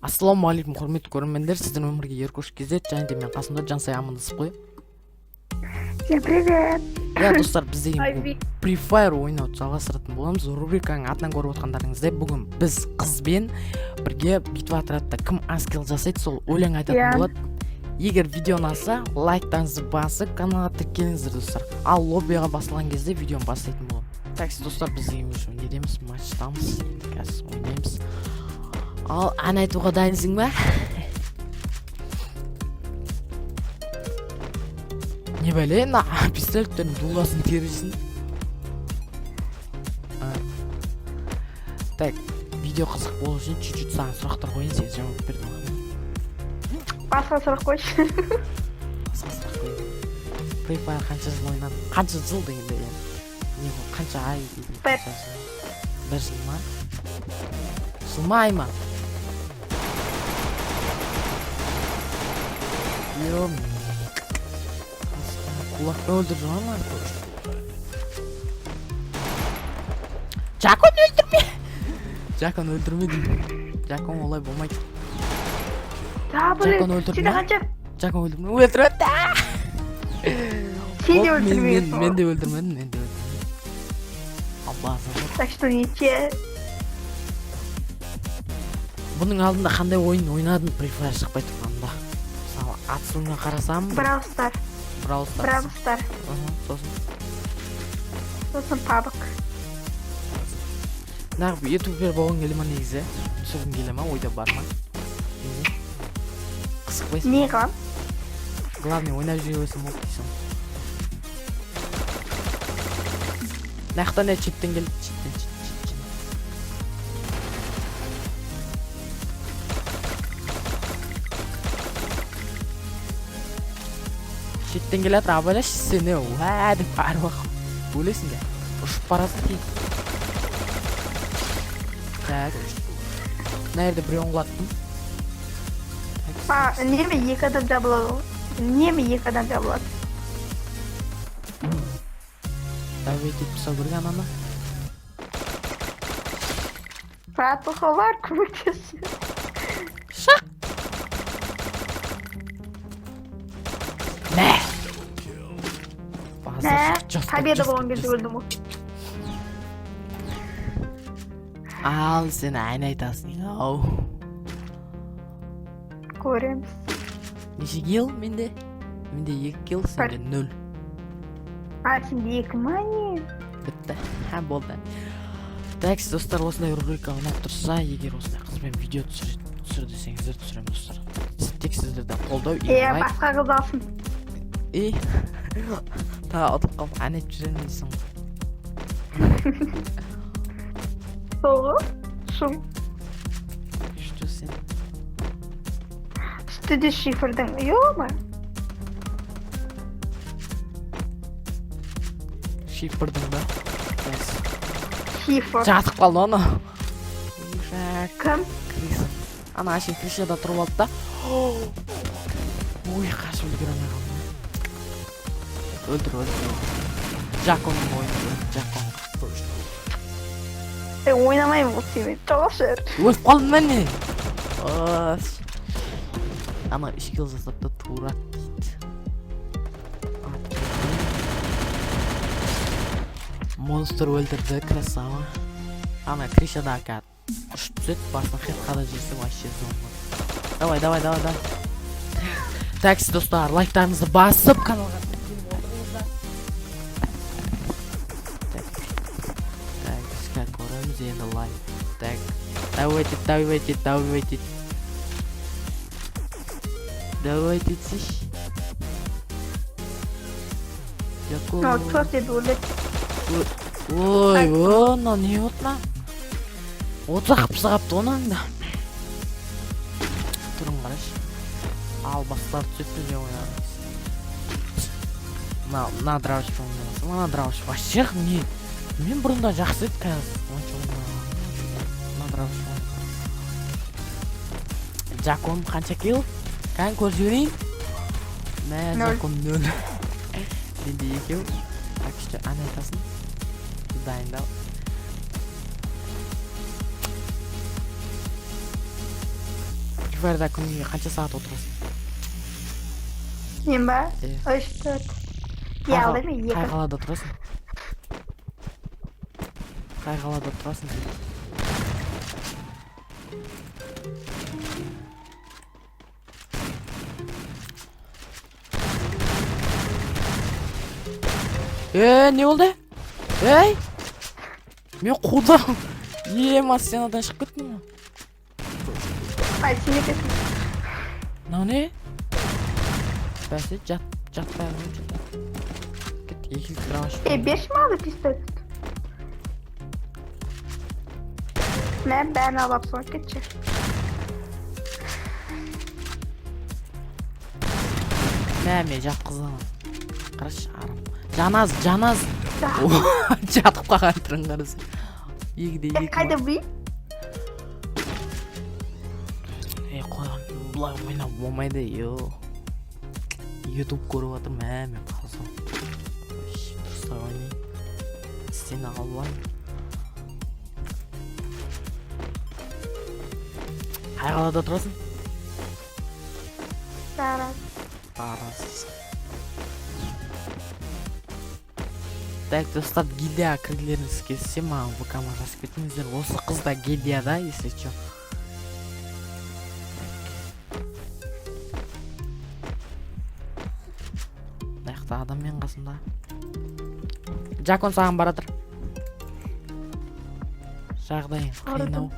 Ассалаумағалейкум, құрметті көрермендер! Сіздермен бірге Еркош KZ және де мен қасымда Жансая. Амандасып қой. Всем привет! Иә, достар, біз деген бүгін Free Fire ойнауды жалғастыратын боламыз. Рубриканың атынан көріп отқандарыңыздай, бүгін біз қызбен бірге битва отрядта кім аз килл жасайды, сол өлең айтатын болады. Егер видео ұнаса, лайктарыңызды басып, каналға тіркеліңіздер, достар. Ал лоббиға басылған кезде видеоны бастайтын боламын. Так, достар, біз деген уже недеміз, матчтамыз. Енді қазір ойнаймыз. Ал ән айтуға дайынсың ба? Не бәле, мына пистолеттердің дуласын терісін. А. Так, видео қызық болу үшін чуть-чуть саған сұрақтар қояйын, сен жауап бер маған. Басқа сұрақ қойшы. Басқа сұрақ қояйын. Free Fire қанша жыл ойнадың? Қанша жыл дегенде енді не ғой, қанша ай или Бір. қанша жыл? Бір жыл ма? Жыл ма, ай ма? Ё, кулакпен өлтіріп жүр ма? Жакон, өлтірме! Жакон, өлтірме деймін. Жакон, олай болмайды. Да, блин. Жакон, өлтірді Сенде ма? қанша? Жакон, өлтірме, өлтіреді. Сен де Оп, өлтірмегенсің мен ғой. де өлтірмедім, мен де өлтірмедім. Ал базар жоқ. Так что ничья. Бұның алдында қандай ойын ойнадың, Free Fire шықпай тұрғанда? Мысалы, атысуына қарасам, Brawl Stars. Brawl Stars. Brawl Stars. Сосын? Сосын PUBG. Неғып ютубер болғың келе ма негізі? Түсіргің келе ма, ойда бар ма? Неге? Қызықпайсың Не ба? қылам? Главный ойнап жүре берсем болды дейсің ғой. Мына жақтан не, четтен келді, четтен, чет, чет, чет. Шеттен келе жатыр, абайлашы сен, е, уә деп әруақ өлесің ге. Ұшып барасың кейін. Так. Мына жерде біреуін құлаттым. Так, А, үнемі екі адам жабылады ғой. Үнемі екі адам жабылады. Давить етіп тастау керек ананы. Братуха бар, көмектесші. Шақ! Мә! Мә, Жестко, победа жестко, болған кезде жестко. өлдім ғой. Ал сен ән айтасың ау. Көреміз. Неше килл менде? Менде екі килл, сенде нөл. А, сенде екі ма, не? Бітті. Ха, болды. Так, достар, осындай рубрика ұнап тұрса, егер осындай қызбен видео түсір, түсір десеңіздер, түсіремін, достар. Тек сіздерден қолдау и Е, лайк. басқа қыз алсын. И тағы ұтылып қалып ән айтып жүремін дейсің ғой. Сол ғой. Шум. Что сен? Үсті де шифрдің. Ё-ма. Шифрдың ба? Yes. Шифр. Жатып қалды оны. Ишак. Кім? Криса. Ана әшейін крышада тұрып алды да. Ой, қашып үлгере алмай қалдым. Өлтір, өлтір. Жаконның ойыны, өлтір, Жакон. Е, ойнамаймын ғой сенімен. Жоғалшы. Өліп қалдым мен не? Ос. Ана үш килл жасап та тура дейді. Атып кетті. Монстр өлтірді, красава. Ана крышада қазір ұшып түседі, басына хедқа да жесе, вообще зона. Давай, давай, давай, давай. Так, достар, лайктарыңызды басып, каналға тіркеліп отырыңыздар. Так, так, қазір көреміз енді лайк. Так, давайте, давайте, давайте. Давайте, тиш. Якого? Ну, төрт еді өледі. Ой, о, мынау не болды мына? Отыз ақ пысық қапты ғой мынаның да. Түрін қарашы. Ал бастар түседі де ойнадыңыз. Мына дробашпен ойнамасам, мына дробаш вообще не? Мен бұрында жақсы еді, қазір онша ойнамаған. Мына дробаш. Жакон қанша килл? Кән, көріп жіберейін. Мә. Нөл. Закон нөл. Менде екеу. Так что ән айтасың, дайындал. Free Fire'да күніне қанша сағат отырасың? Мен ба? Иә. Үш, төрт. Иә, алдым Қай екі. қалада тұрасың? Қай қалада тұрасың сен? Е, не болды? Ей, мен қудым. Ема, стенадан шығып кеттім ғой. Ай, сен екенсің. Мынау не? Бәсе, жат, жатпай ақ қояйын, жат. Кет, екі кровать. Е, берші маған пистолет. Мә, бәрін алып алып соң кетші. Мә, мен жатқызамын. Қарашы, арам. Жаназ, жаназ. Да. Жатып қалған түрін қарасай. Екіде Е, екі. қайда би? Е, қойған, былай ойнап болмайды, йо. Ютуб көріп жатырмын, мә, мен қалсам. Дұрыстап ойнайын. Стена алып алайын. Қай қалада тұрасың? Тараз. Тараз. Так, достар, гильдияға кіргілеріңіз келсе, маған ВК-ма жазып кетіңіздер. Осы қыз да гильдияда, если чё. Так. Мына жақта адам менің қасымда. Жакон саған баратыр. Жағдайың қиын ау.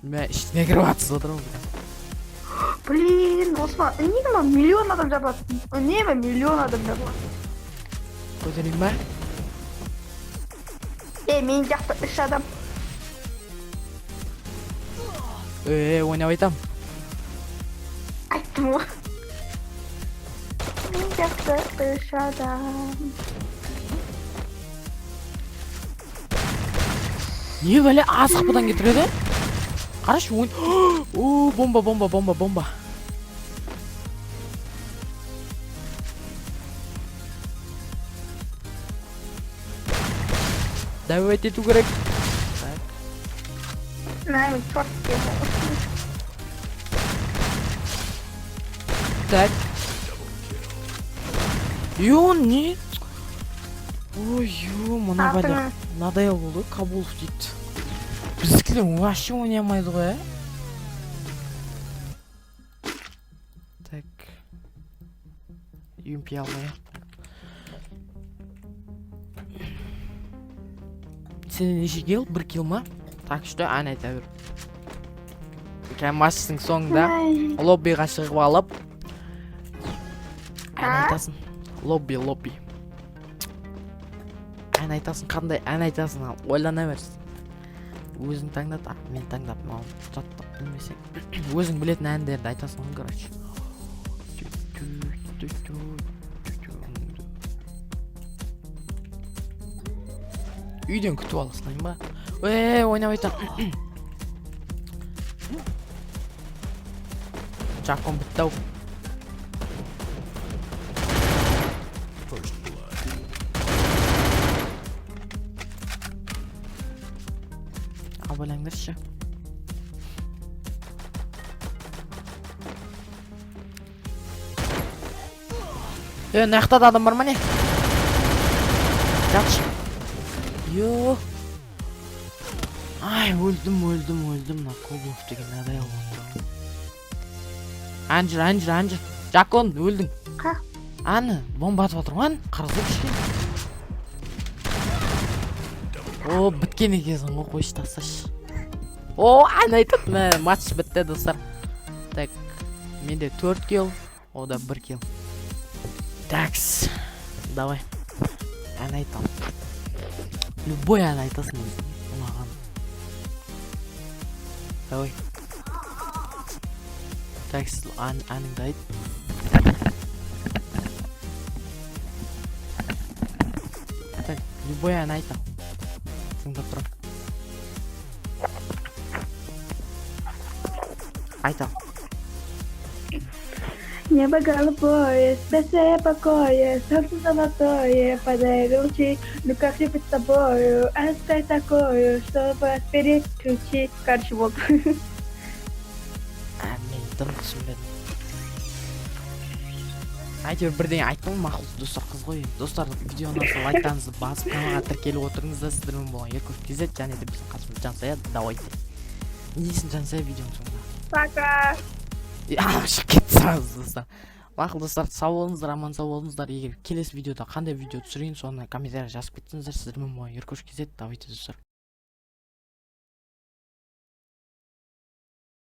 Мә, ішіне кіріп атысып отырмын. Блин, осман, неге маған миллион адам жабады? Үнемі миллион адам жабады. Көтерейін ба? Е, мен жақта үш адам. Е, ойнап айтам. Айттым ғой. Мен жақта үш адам. Не бәле, асықпадан кетіреді? Қарашы, ойын. О, бомба, бомба, бомба, бомба. Давать ету керек. Так. Мә, мен черт келді. Так. Ё, не? Ой, ё, мына бәле Артыңа. мынадай болды, Кабулов дейді. Біздікілер вообще ойнай алмайды ғой, ә? Так. ЮМП алмай. Сенде неше килл? Бір килл ма? Так что ән айта бер. Қазір матчтың соңында Ай. лоббиға шығып алып ән А? айтасың. Лобби, лобби. Ән айтасың, қандай ән айтасың, ал ойлана бер. Өзің таңдат, а мен таңдап, маған жаттап білмесең. Өзің білетін әндерді айтасың ғой, короче. Үйден күтіп ала салайын ба? Ей, ойнап айтам. Жакон бітті ау. First blood. Абайлаңдаршы. Е, мына жақта да адам бар ма, не? Жатшы. Йо. Ай, өлдім, өлдім, өлдім. Мына Коблов деген надоел болды. Ан жүр, ан жүр, ан жүр. Жакон, өлдің. Қа? Аны, бомба атып жатыр ғой, аны. Қарасай кішкене. О, біткен екенсің ғой, қойшы, тасташы. О, ән айтады, мә, матч бітті, достар. Так, менде 4 килл, ода 1 килл. Такс, давай. Ән айтам. Любой ән айтасың өзің, ұнаған. Давай. Такс, әніңді айт. Так, любой ән айтам. Тыңдап тұрам. Айтам. Небо голубое, сердце покое, солнце золотое, подари лучи, ну как же быть с тобою, оставь такое, чтобы переключить. Короче, вот. Ә, мен дым түсінбедім, әйтеуір бірдеңе айттым ғой. Мақұл, достар, қыз ғой енді. Достар, видео ұнаса, лайктарыңызды басып, каналға тіркеліп отырыңыздар. Сіздермен болған Еркош KZ және де біздің қасымызда Жансая. Давайте, не дейсің, Жансая, видеоның соңында? Пока. Е, шығып кетті сразу. Достар, мақұл, достар, сау болыңыздар, аман сау болыңыздар. Егер келесі видеода қандай видео түсірейін, соны комментарий жазып кетсеңіздер. Сіздермен болған Еркош KZ. Давайте, достар.